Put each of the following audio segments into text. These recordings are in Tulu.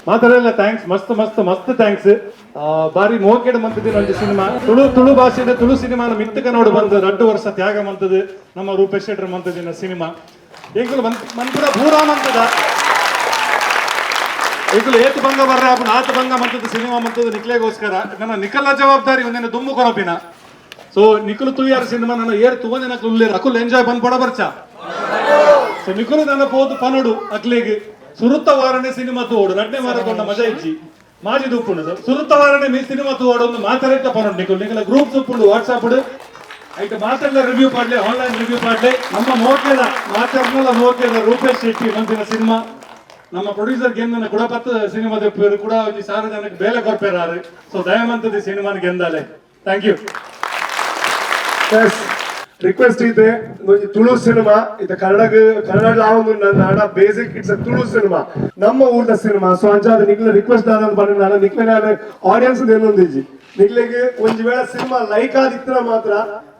ಮಾತಾಡಲ್ಲ. Thanks, ಮಸ್ತ್ ಮಸ್ತ್ ಮಸ್ತ್ thanks. ಬಾರಿ ಮೋಕೆಡ್ ಮಂತದಿನ ಒಂಜಿ ಸಿನಿಮಾ. ತುಳು ತುಳು ಭಾಷೆದ ತುಳು ಸಿನಿಮಾನ ಮಿತ್ತ ಕನ್ನಡ ಬಂದು 2 ವರ್ಷ ತ್ಯಾಗ ಮಂತದು ನಮ್ಮ ರೂಪೇಶ್ ಶೆಟ್ಟರ್ ಮಂತದಿನ ಸಿನಿಮಾ. ಎಂಕುಲು ಮನ್ಪುರ ಪೂರಾ ಮಂತದ. ಎಂಕುಲು ಏತ್ ಬಂಗ ಬರ್ರೆ ಆಪುಂಡು ಆತ ಬಂಗ ಮಂತದ್ದು ಸಿನಿಮಾ ಮಂತದ್ದು ನಿಕ್ಲೆಗೋಸ್ಕರ. ನನ್ನ ನಿಕಲ ಜವಾಬ್ದಾರಿ ಒಂದಿನ ದುಮ್ಮು ಕೊರಪಿನ. ಸೊ ನಿಕುಲು ತೂಯಾರ ಸಿನಿಮಾ, ನನ್ನ ಏರ್ ತುವಂದಿನ ಉಲ್ಲೇರು ಅಕುಲು ಎಂಜಾಯ್ ಬಂದ್ ಪಡ ಬರ್ಚ. ಸೊ ನಿಕುಲು ನನ್ನ ಪೋದು ಪನೋಡು ಅಕ್ಲೆಗ್, ಸುರುತ್ತ ವಾರನೆ ಸಿನಿಮಾ ತೂವೋಡು, ರಡ್ನೇ ವಾರ ತೊಂಡ ಮಜಾ ಇಜ್ಜಿ, ಮಾಜಿ ದುಪ್ಪುಂಡು. ಸುರುತ್ತ ವಾರನೆ ಮೀ ಸಿನಿಮಾ ತೂವೋಡು ಒಂದು ಮಾತಾಡಿಟ್ಟ ಪನೋಡು. ನಿಕುಲು ನಿಕಲ ಗ್ರೂಪ್ ಉಪ್ಪುಂಡು ವಾಟ್ಸಾಪ್, ಐಟ್ ಮಾತೆಲ್ಲ ರಿವ್ಯೂ ಪಾಡ್ಲೆ, ಆನ್ಲೈನ್ ರಿವ್ಯೂ ಪಾಡ್ಲೆ. ನಮ್ಮ ಮೋಕೆದ ಮಾತಾಡ್ನಲ್ಲ ಮೋಕೆದ ರೂಪೇಶ್ ಶೆಟ್ಟಿ ಮಂತಿನ ಸಿನಿಮಾ. ನಮ್ಮ ಪ್ರೊಡ್ಯೂಸರ್ ಗೆಂದನ ಕೂಡ ಪತ್ತು ಸಿನಿಮಾ ದೆಪ್ಪೇರು ಕೂಡ ಒಂಜಿ ಸಾವಿರ ಜನಕ್ಕೆ ಬೇಲೆ ಕೊರ್ಪೇರಾರು. ಸೊ ದಯಮಂತದಿ ಸಿನಿಮಾನ ಗೆಂದಾಲೆ. Thank you. S, request ಇದೆ. ಒಂಜಿ ತುಳು ಸಿನಿಮಾ ಇದು. ಕನ್ನಡ ಕನ್ನಡ ನಾಡ basic it's a Tulu cinema, ನಮ್ಮ ಊರ್ದ ಸಿನಿಮಾ. ಸೊ ಅಂಚಾದ ನಿಕ್ಲ ರಿಕ್ವೆಸ್ಟ್ ಆದ ಪಂಡ ನಾನು ನಿಕ್ಲೆ ನಾನು ಆಡಿಯನ್ಸ್ ಏನೊಂದಿಜ್ಜಿ. ನಿಕ್ಲೆಗ್ ಒಂಜಿ ವೇಳೆ ಸಿನಿಮಾ ಲೈಕ್ ಆದಿತ್ತಿನ ಮಾತ್ರ,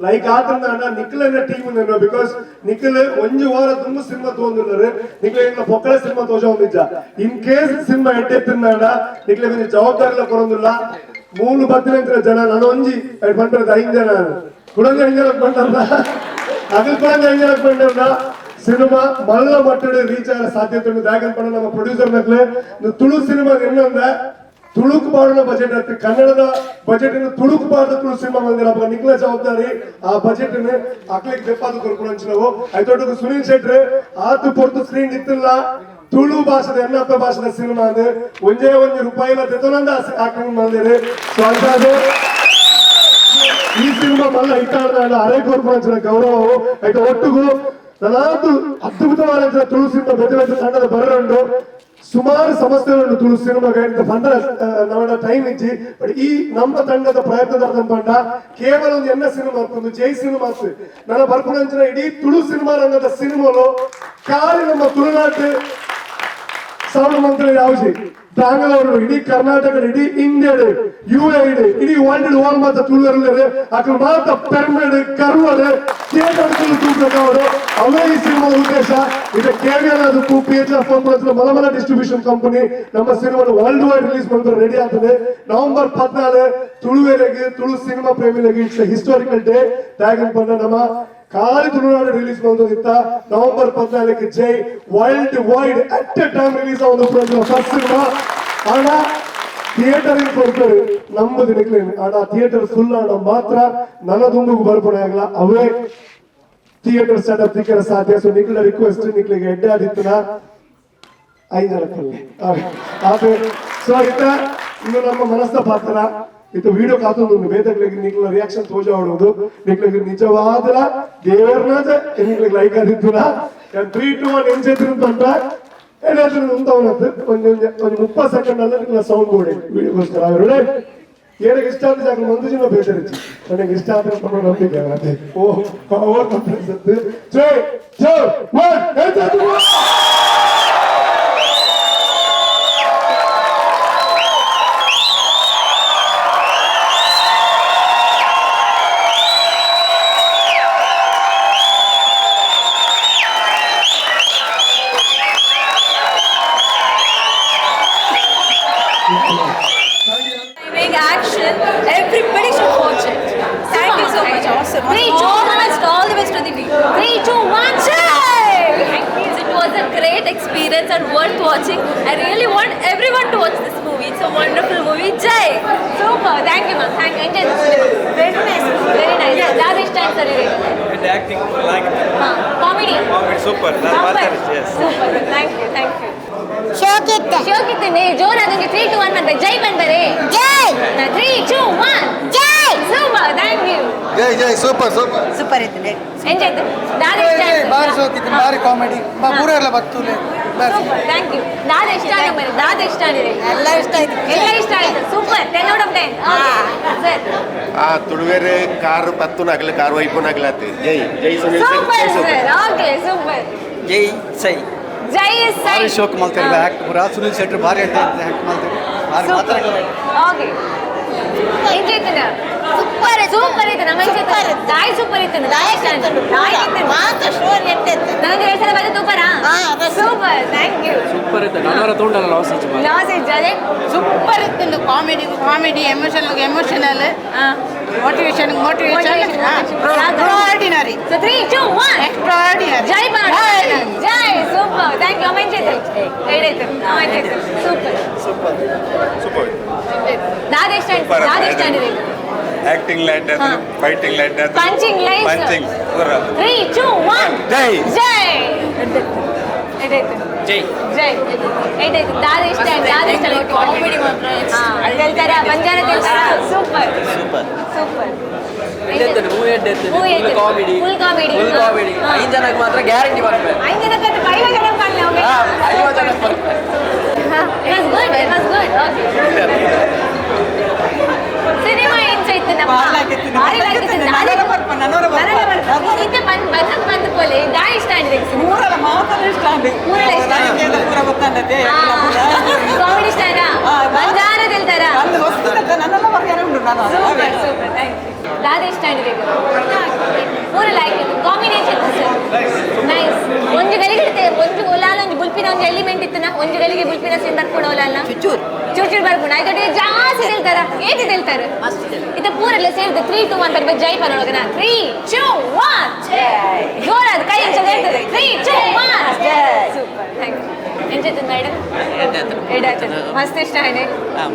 ಲೈಕ್ ಆತ್ರ ನಿಕ್ಲೆನ ಟೀಮ್, because Nikhil ಒಂಜಿ ವಾರ ತುಂಬ ಸಿನಿಮಾ ತಗೊಂಡಿದ್ದಾರೆ. ನಿಕ್ಲೆ ಎಂಗ್ಲ ಪೊಕ್ಕಳೆ ಸಿನಿಮಾ ತೋಜ ಒಂದಿಜ್ಜ. In case cinema ಎಡ್ಡೆತ್ತಿನ ನಿಕ್ಲೆ ಒಂಜಿ ಜವಾಬ್ದಾರಿ ಕೊರೊಂದಿಲ್ಲ. ಮೂಲು ಬತ್ತಿನ ಜನ ನಾನು ಒಂಜಿ ಪಂಡ್ರೆ ಐದು ಜನ ಕುಡಂಜ ಐದು ಜನಕ್ಕೆ ಬಂಡಲ್ಲ, ಅಗಲ್ ಕುಡಂಜ ಐದು ಜನಕ್ಕೆ ಬಂಡಲ್ಲ. ಸಿನಿಮಾ ಮಲ್ಲ ಮಟ್ಟದ ರೀಚ್ ಆಗ ಸಾಧ್ಯತೆ ಉಂಟು. ಯಾಕಂತ ನಮ್ಮ ಪ್ರೊಡ್ಯೂಸರ್ ನಕ್ಲೆ ತುಳು ಸಿನಿಮಾ ಇನ್ನೊಂದ ತುಳುಕು ಪಾಡುನ ಬಜೆಟ್ ಇರುತ್ತೆ. ಕನ್ನಡದ ಬಜೆಟ್ ತುಳುಕು ಪಾಡದ ತುಳು ಸಿನಿಮಾ ಬಂದಿಲ್ಲ. ಅಪ್ಪ ನಿಕ್ಲ ಜವಾಬ್ದಾರಿ ಆ ಬಜೆಟ್ ಅಕ್ಲಿಗೆ ದೆಪ್ಪಾದ ಕೊರ್ಪುನಂಚಿನವು. ಐತೊಟ್ಟುಗು ಸುನೀಲ್ ಶೆಟ್ರು ಆತು ಪೊರ್ತು ಸ್ಕ್ರೀನ್ ಇತ್ತಿಲ್ಲ. ತುಳು ಭಾಷೆದ ಎನ್ನಪ್ಪ ಭಾಷೆದ ಸಿನಿಮಾ ಅಂದ್ರೆ ಒಂಜೇ ಒಂಜಿ ರೂಪಾಯಿಲ ದೆತೊನಂದ ಆಕ್ಟಿಂಗ್ ಬಂದಿರಿ. ಸೊ ಅಂಚಾದ ಈ ಸಿನಿಮಾ ಮಲ್ಲ ಹಿಟ್ಟಾಡ್ದ ಅರೆ ಕೊರ್ಪುನಂಚಿನ ಗೌರವವು. ಐತ ಒಟ್ಟುಗು ನನಾತು ಅದ್ಭುತವಾದ ತುಳು ಸಿನಿಮಾ ಬೇತೆ ಬೇತೆ ತಂಡದ ಬರರುಂಡು. ಸುಮಾರು ಸಮಸ್ಯೆಗಳು ತುಳು ಸಿನಿಮಾಗ ಪಂಡ ನಮ್ಮ ಟೈಮ್ ಇಜ್ಜಿ. ಬಟ್ ಈ ನಮ್ಮ ತಂಡದ ಪ್ರಯತ್ನದ ಪಂಡ ಕೇವಲ ಒಂದು ಎನ್ನ ಸಿನಿಮಾ, ಒಂದು ಜೈ ಸಿನಿಮಾ. ನನ್ನ ಬರ್ಪುನಂಚಿನ ಇಡೀ ತುಳು ಸಿನಿಮಾ ರಂಗದ ಸಿನಿಮಾಲು ಖಾಲಿ ನಮ್ಮ ತುಳುನಾಟು ಸೌಂಡ್ ಮಂತ್ರಿ ಯಾವ್ಜಿ ಬ್ಯಾಂಗ್ಳೂರು, ಇಡೀ ಕರ್ನಾಟಕ, ಇಡೀ ಇಂಡಿಯಾ, ಯುಎ, ಇಡೀ ವರ್ಲ್ಡ್ ಓಲ್ ಮಾತ ತುಳುವರ್ಲೇರು ಅಕಲ್ ಮಾತ ಪೆರ್ಮೆಡ್ ಕರ್ವಡ್ ಥಿಯೇಟರ್ ತೂಪಬೇಕು ಅವರು. ಅವೇ ಈ ಸಿನಿಮಾ ಉದ್ದೇಶ. ಇದು ಕೆವಿಎನ್ ಅದಕ್ಕೂ ಪಿಎಚ್ಎಫ್ ಮಲಮಲ ಡಿಸ್ಟ್ರಿಬ್ಯೂಷನ್ ಕಂಪನಿ ನಮ್ಮ cinema world wide release ಮಾಡಿದ್ರೆ ರೆಡಿ ಆಗ್ತದೆ. ನವೆಂಬರ್ 14 ತುಳುವೆರೆಗೆ, ತುಳು ಸಿನಿಮಾ ಪ್ರೇಮಿಗಳಿಗೆ it's historical day. ದಾಯಕನ್ ಪಂಡ ನಮ್ಮ ಖಾಲಿ ತುಳುನಾಡು ರಿಲೀಸ್ ಬಂದಿತ್ತ ನವೆಂಬರ್ 14 ಜೈ world wide at a time release ಆಗುವ ಫಸ್ಟ್ ಸಿನಿಮಾ. ಆಣ ಥಿಯೇಟರ್ ಕೊಡ್ತಾರೆ ನಮ್ಮ ದಿನಕ್ಕೆ. ಆಣ ಥಿಯೇಟರ್ ಫುಲ್ ಆಣ ಮಾತ್ರ ನನ್ನ ದುಂಬುಗು ಬರ್ಪಣೆ ಆಗಲ್ಲ, ಅವೇ ಥಿಯೇಟರ್ ಸೆಟಪ್ ತಿಕ್ಕರ ಸಾಧ್ಯ. ಸೊ ನಿಕ್ಲ ರಿಕ್ವೆಸ್ಟ್, ನಿಕ್ಲಿಗೆ ಎಡ್ಡೆ ಆದಿತ್ತನ ಐದು ಜನಕ್ಕಲ್ಲಿ ಆದ್ರೆ. ಸೊ ಇತ್ತ ಇನ್ನು ನಮ್ಮ ಮನಸ್ಸ ಪಾತ್ರ ಇದು ವಿಡಿಯೋ ಕಾತೊಂದು ಬೇತಕ್ಲಿಗೆ ನಿಕ್ಲ ರಿಯಾಕ್ಷನ್ ತೋಜ ಆಡೋದು. ನಿಕ್ಲಿಗೆ ನಿಜವಾದಲ ದೇವರ್ನಾಜ ನಿಕ್ಲಿಗೆ ಲೈಕ್ ಆದಿತ್ತುನ. 3, 2, 1, ಎಂಚೆತ್ತಿನ ಪಂಡ ಏನಾದ್ರೂ ಉಂತವನದ್ದು ಒಂಜಿ ಒಂಜಿ ಒಂಜಿ 30 ಸೆಕೆಂಡ್ ಅಲ್ಲ ನಿಕ್ಲ ಸೌಂಡ್ ಬೋರ್ಡ್ ವಿಡಿಯೋಗೋಸ್ಕರ. ಅವರುಡೆ ಏನಕ್ಕೆ ಇಷ್ಟ ಆದ್ರೆ ಸಾಕು, ಒಂದು ಜನ ಬೇಸರಿಚ್ಚಿ ನನಗೆ ಇಷ್ಟ ಆದ್ರೆ ಪನ್ನೋ ನಂಬಿಕೆ ಅದೇ. ಓ over confidence. 3, 2, 1, ಎಂಚೆತ್ತು. Timing, action, everybody should watch it. Thank you so much. Awesome. Three, two, All the best, all the best to the team. 3, 2, 1. Jai! It was a great experience and worth watching. I really want everyone to watch this movie. It's a wonderful movie. Jai! Super, thank you, ma'am. Thank you. Enjoy the cinema. Very nice. Very nice. ಯಾವ್ದು ಇಷ್ಟ ಆಯ್ತು sir? Acting like. Comedy. Comedy super. ನಾನು ಮಾತಾಡಿ, S. Super, thank you, thank you. ಶೋಕಿತ್ತ. ಶೋಕಿದ್ದೀನಿ. ಜೋರ್ ಅದಕ್ಕೆ 3, 2, 1 ಬಂದ್ರೆ ಜೈ ಬಂದರೆ. Jai. 3, 2, 1. Jai. Super, thank you. Jai Jai, super super. Super ಇತ್ತು. ಎಂಜಾಯ್. ದಾದ ಇಷ್ಟ ಆಯ್ತು? ಬಾರಿ ಶೋಕಿತ್ತು, ಬಾರಿ ಕಾಮಿಡಿ, ಪೂರ ಎಲ್ಲ ಬತ್ತುಲೆ. Super, thank you. ದಾದ ಇಷ್ಟ ಆಗಿದೆ? ದಾದ ಇಷ್ಟ ಆಗಿದೆ? ಎಲ್ಲ ಇಷ್ಟ ಆಯ್ತು. ಎಲ್ಲ ಇಷ್ಟ ಆಯ್ತು. Super, 10 out of 10 sir. ಆ ತುಳುವೆರೆ ಕಾರ್ ಪತ್ತುನಾಗಲಿ, ಕಾರ್ ವೈಪುನಾಗ್ಲಾತ್. ಜೈ ಜೈ ಸುನೀಲ್ ಸರ್. ಸೂಪರ್. ಜೈ super. Sir, okay, super. ಜೈ ಸೈ. ಜೈ ಸೈ. ಭಾರಿ ಶೋಕ್ ಮಾಡ್ತಾರೆ ಆಕ್ಟ್ ಪೂರ. ಸುನೀಲ್ ಶೆಟ್ಟಿ ಭಾರಿ ಆಕ್ಟ್ ಮಾಡ್ತಾರೆ, ಭಾರಿ. ಸೂಪರ್. ಮಾತಾಡಕ್ಕೆ. Okay, enjoy. Super. Super ಇತ್ತು ನಮ್ಮ. ಸೂಪರ್ ಇತ್ತು. ದಾಯಿ ಸೂಪರ್ ಇತ್ತು. ಲಾಯಕ್ ಇತ್ತು. ಮಾತ ಸ್ಟೋರಿ ಎಟ್ಟೆತ್ತು. ನನಗೆ ಎರಡು ಸಲ ಬಂದು ಸೂಪರಾ? ಹಾ, bus. Super, thank you. Super ಇತ್ತು. ನನವರ ತೋಂಡಲ್ಲ ಲಾಸ್ ಇತ್ತು. ಲಾಸ್ ಇತ್ತು ಅದೇ. ಸೂಪರ್ ಇತ್ತು. Comedy comedy, emotional emotional, motivation motivation. Extraordinary. So 3, 2, 1. Extraordinary. Jai Bharat Jai. Super, thank you. ಅಮ್ಮ ಎಂಚ ಇತ್ತು? ಏಡಾಯ್ತು? Super. Super. ದಾದ ಇಷ್ಟ? ದಾದ ಇಷ್ಟ ಆಗಿದೆ? Acting light, fighting light, punching lines. Punching. 3, 2, 1. ಜೈ. ಜೈ. ಏಡಾಯ್ತು? ಜೈ. ಜೈ. ಏಡಾಯ್ತು? ದಾದ ಇಷ್ಟ? ದಾದ ಇಷ್ಟ? ಕಾಮಿಡಿ ಮಾತ್ರ. ತೆಲ್ತಾರ ಬಂಜಾರ ತೆಲ್ತಾರ. Super. Super. Super. Movie. Movie. Full comedy. Full comedy. Full comedy. ಐದು ಜನಕ್ಕೆ ಮಾತ್ರ ಗ್ಯಾರಂಟಿ ಬರ್ಬೇಕು. ಐದು ಜನಕ್ಕೆ ಐದು ಜನ ಮಾಡಲಿ. ಹಾ, ಐವತ್ತು ಜನಕ್ಕೆ ಬರ್ಬೇಕು. It was good. It was good. Okay. Cinema ಎಂಚ ಇತ್ತು ನಮ್ಮ? ಭಾರಿ ಲಾಗಿತ್ತು. ನನವರ ಬರ್ಪ, ನನವರ ಬರ್ಪ. ನನವರ ಬರ್ಪ. ಇತ್ತೆ ಬಂದ್ ಬಂದ್ ಬಂದ್ ಪೋಲೆ ದಾ ಇಷ್ಟ ಆಗಿದೆ ಸಿನಿಮಾ? ಊರಲ್ಲ ಮಾತ್ರ ಇಷ್ಟ ಆಂಡ್. ಊರಲ್ಲ ಇಷ್ಟ. ಪೂರ ಗೊತ್ತಾಂಡತೆ. ಕಾಮಿಡಿ ಸ್ಟಾರ ಬಂಜಾರ ತೆಲ್ತಾರ. ಅಲ್ಲಿ ವಸ್ತು ನನ್ನೆಲ್ಲ ಬರ್ಯಾರ ಉಂಟು ನಾನು. Super super, thank you. ದಾದ ಇಷ್ಟ ಆಗಿದೆ? ಪೂರ ಲೈಕ್ ಇತ್ತು. ಕಾಮಿಡಿ ಎಂಚ ಇತ್ತು ಸರ್? ನೈಸ್. ಒಂಜಿ ಗಳಿಗೆ ಇತ್ತೆ ಒಂಜಿ ಒಲಾಲ ಒಂಜಿ ಬುಲ್ಪಿನ ಒಂಜಿ ಎಲಿಮೆಂಟ್ ಇತ್ತನ. ಒಂಜಿ ಗಳಿಗೆ ಬುಲ್ಪಿನ ಸೀನ್ ಬರ್ಕೊಂಡು ಒಲಾಲ ಚುಚ್ಚೂರು. ಚೂರು ಚೂರು ಬರ್ಕೊಂಡು ಆಯ್ತು. ಜಾಸ್ತಿ ತೆಲ್ತಾರ. ಏತಿ ತೆಲ್ತಾರ? ಇತ್ತ ಪೂರೆಲ್ಲ ಸೇರಿದ. 3, 2, 1 ಬರ್ಬೇಕು. ಜೈ ಪರೊಳಗನ. 3, 2, 1. ಜೋರಾದ ಕೈ ಎಂಚ ಹೇಳ್ತದೆ. 3, 2, 1. Super, thank you. ಎಂಚ ಮೇಡಮ್? ಎಡಾಯ್ತು. ಮಸ್ತ್ ಇಷ್ಟ ಆಯ್ನೆ.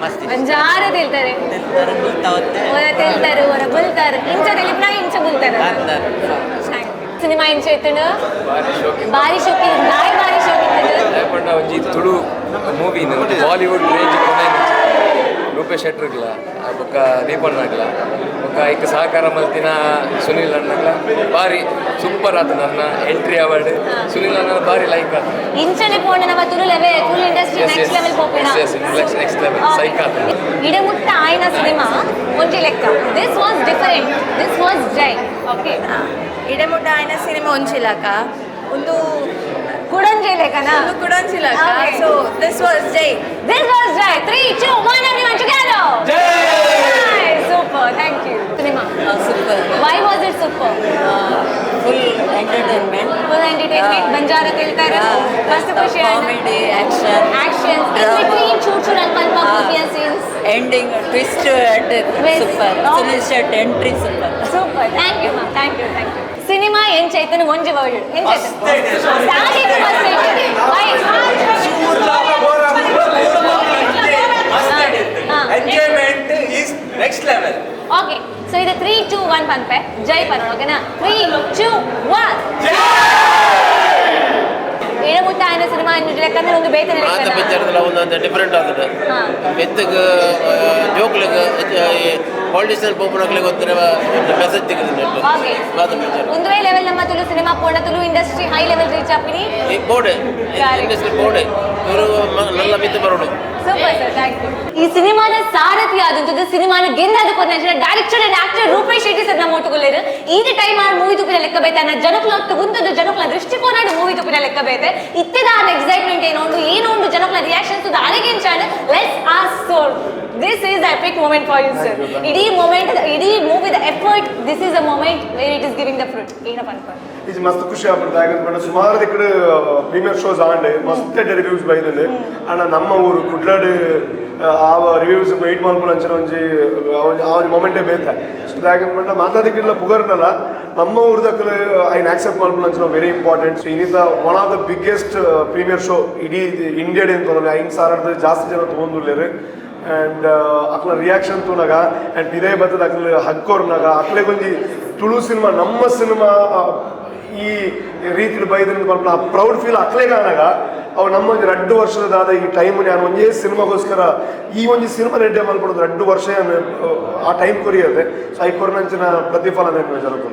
ಮಸ್ತ್. ಬಂಜಾರ ತೆಲ್ತಾರೆ. ಹೊರ ತೆಲ್ತಾರೆ, ಹೊರ ಬುಲ್ತಾರೆ. ಇಂಚ ತೆಲಿಪ್ನ ಇಂಚ ಬುಲ್ತಾರೆ. ಸಿನಿಮಾ ಇಂಚ ಇತ್ತನು? ಬಾರಿ ಶೋಕಿ ನಾಯಿ, ಬಾರಿ ಶೋಕಿ ಇತ್ತನು. ಪಂಡ ಒಂಜಿ ತುಳು ಮೂವಿ ಬಾಲಿವುಡ್ ರೇಂಜ್ ರೂಪೇಶ್ ಶೆಟ್ಟರ್ಗ್ಲ, ಬೊಕ್ಕ ದೀಪಣ್ಣಗ್ಲ, ಬೊಕ್ಕ ಐಕ್ ಸಹಕಾರ ಮಲ್ತಿನ ಸುನಿಲ್ ಅಣ್ಣಗ್ಲ ಬಾರಿ ಸೂಪರ್ ಆತ. ನನ್ನ ಎಂಟ್ರಿ ಅವಾರ್ಡ್ ಸುನಿಲ್ ಅಣ್ಣನ ಬಾರಿ ಲೈಕ್ ಆತ. ಇಂಚನೆ ಪೋಂಡ ನಮ್ಮ Tulu level Tulu industry Yes, next yes. Level ಪೋಪಿನ. Yes, next level. Psych ಆತ. ಇಡಮುಟ್ಟ ಆಯ್ನ ಸಿನಿಮಾ ಒಂಜಿ ಲೆಕ್ಕ. This was different. This was Jai. Okay. ಇಡೆಮುಟ್ಟ ಆಯ್ನ cinema ಒಂಚಿಲಾಕ ಒಂದು. ಕುಡಂಜಿ ಲೆಕ್ಕನಾ? ಒಂದು ಕುಡೊಂಚಿಲಾಕ. Okay. So this was Jai. This was Jai. 3, 2, 1, everyone together. Jai. Super, thank you. Cinema. Super. Why was it super? Full entertainment. Full entertainment. Banjara ತಿಳ್ತಾರೆ. ಮಸ್ತ್ ಖುಷಿ. Comedy, action, action in between ಚೂರ್ ಚೂರ್ ಅಲ್ಪ ಅಲ್ಪ ಖುಷಿಯ scenes. Ending twist. Twist. Super. Sunil Shetty entry super. Super, thank you ma'am, thank you, thank you. Cinema ಎಂಚೈತನ ಒಂಜಿ word. ಎಂಚೈತನ? ಸಾಗಿತ್ತು. ಮಸ್ತ್. Why? Enjoyment is next level. Okay, so ಇದು 3, 2, 1 ಪನ್ಪೆ ಜೈ ಪನ್ನೋಣ. ಓಕೆನಾ? 3, 2, 1. ಇಡಮುಟ್ಟ ಆಯ್ನ ಸಿನಿಮಾ ಲೆಕ್ಕಂದ್ರೆ ಒಂದು ಬೇತನೆ ಮಾತ ಲೆಕ್ಕನ. ಪಿಕ್ಚರ್ದಲ್ಲ ಒಂದೊಂದು ಡಿಫರೆಂಟ್ ಆತದೆ. ಮೆತ್ತಗ್ ಜೋಕ್ಲೆಗ್, ಪಾಲಿಟಿಷಿಯನ್ ಪೋಪುನಕ್ಲೆಗ್ ಒಂಥರ ಮೆಸೇಜ್ ತಿಕ್ಕುದು. ಓಕೆ. ಮಾತ ಪಿಕ್ಚರ್. ಒಂದುವೇ ಲೆವೆಲ್ ನಮ್ಮ ತುಳು ಸಿನಿಮಾ ಪೋಣ Tulu industry high level reach ಆಪಿನಿ. ಈ ಬೋರ್ಡ್ ಇಂಡಸ್ಟ್ರಿ ಬೋರ್ಡ್ ಇವರು ನಲ್ಲ ಮಿತ್ತು ಬರೋಡು. Super sir, thank you. ಈ ಸಿನಿಮಾದ ಸಾರಥಿ ಆದಂತದ್ದು, ಸಿನಿಮಾನ ಗೆಂದಾದ ಕೊರ್ನ director and actor Rupesh Shetty sir ನಮ್ಮ ಒಟ್ಟುಗುಲ್ಲೇರು. ಈ ಟೈಮ್ ಆ ಮೂವಿ ತುಪಿನ ಲೆಕ್ಕ ಬೇತೆ ಅನ್ನ ಜನಕುಲ ಒಟ್ಟು ಉಂತದ್ದು ಜನಕುಲ ದೃಷ್ಟಿಕೋನ ಮೂವಿ ತುಪಿನ ಲೆಕ್ಕ ಬೇತೆ ಇತ್ತೆದ ಆನ ಎಕ್ಸೈಟ್ಮೆಂಟ್ ಏನೋ ಉಂಡು, ಏನೋ ಉಂಡು ಜನಕುಲ ರಿಯಾಕ್ಷನ್ಸ್ ಅರೆಗೇನ್ ಚಾಂಡ್. Let's ask. So this is epic moment for you, sir. ಇಡೀ ಮೂಮೆಂಟ್, ಇಡೀ ಮೂವಿದ effort, this is a moment where it is giving the fruit. ಏನಪ್ಪ ಅನ್ಕೊಂಡು? ಇದು ಮಸ್ತ್ ಖುಷಿ ಆಗ್ಬಿಡ್ತು. ಯಾಕಂದ್ರೆ ಪಂಡ ಸುಮಾರು ದಿಕ್ಕಡು ಪ್ರೀಮಿಯರ್ ಶೋಸ್ ಆಂಡ್ ಮಸ್ತ್ ರಿವ್ಯೂಸ್ ಬೈದಂಡೆ. ಅಣ್ಣ ನಮ್ಮ ಊರು ಕುಡ್ಲಡ್ ಆ ರಿವ್ಯೂಸ್ ವೆಯ್ಟ್ ಮಲ್ಪುನ ಅಂಚಿನ ಒಂಜಿ ಆ ಒಂಜಿ ಮೊಮೆಂಟೇ ಬೇತೆ. ಸೊ ಯಾಕಂದ್ರೆ ಪಂಡ ಮಾತಾದಿಕ್ಕಿಲ್ಲ ಪುಗರ್ನಲ್ಲ ನಮ್ಮ ಊರ್ದಕ್ಕಲು ಐನ್ ಆಕ್ಸೆಪ್ಟ್ ಮಲ್ಪುನ ಅಂಚಿನ very important. So ಇನ್ನಿತ one of the biggest premiere show ಇಡೀ ಇಂಡಿಯಾಡ್ ಅಂತ 5,000 ಜಾಸ್ತಿ ಜನ ತೊಗೊಂಡುಲ್ಲೇರು. ಆ್ಯಂಡ್ ಅಕ್ಲ ರಿಯಾಕ್ಷನ್ ತೂನಗ ಆ್ಯಂಡ್ ಇದೇ ಬರ್ತದ ಅಕ್ಲ ಹಕ್ಕೋರ್ನಾಗ ಅಕ್ಲೆಗೊಂಜಿ ತುಳು ಸಿನಿಮಾ ನಮ್ಮ ಸಿನಿಮಾ ಈ ರೀತಿಲಿ ಬೈದ್ರೆ ಪಲ್ಪನ ಆ ಪ್ರೌಡ್ ಫೀಲ್ ಅಕ್ಲೆಗಾನಾಗ ಅವು ನಮ್ಮ ಒಂಜಿ 2 ವರ್ಷದ ಈ ಟೈಮ್ ನಾನು ಒಂಜೇ ಸಿನಿಮಾಗೋಸ್ಕರ ಈ ಒಂಜಿ ಸಿನಿಮಾ ರೆಡ್ಡಿ ಮಲ್ಪಡೋದು 2 ವರ್ಷ ಆ ಟೈಮ್ ಕೊರಿಯದೆ. ಸೊ I ಕೊರ್ನಂಚಿನ ಪ್ರತಿಫಲ ನೆನಪು ಜನಕ್ಕೂ.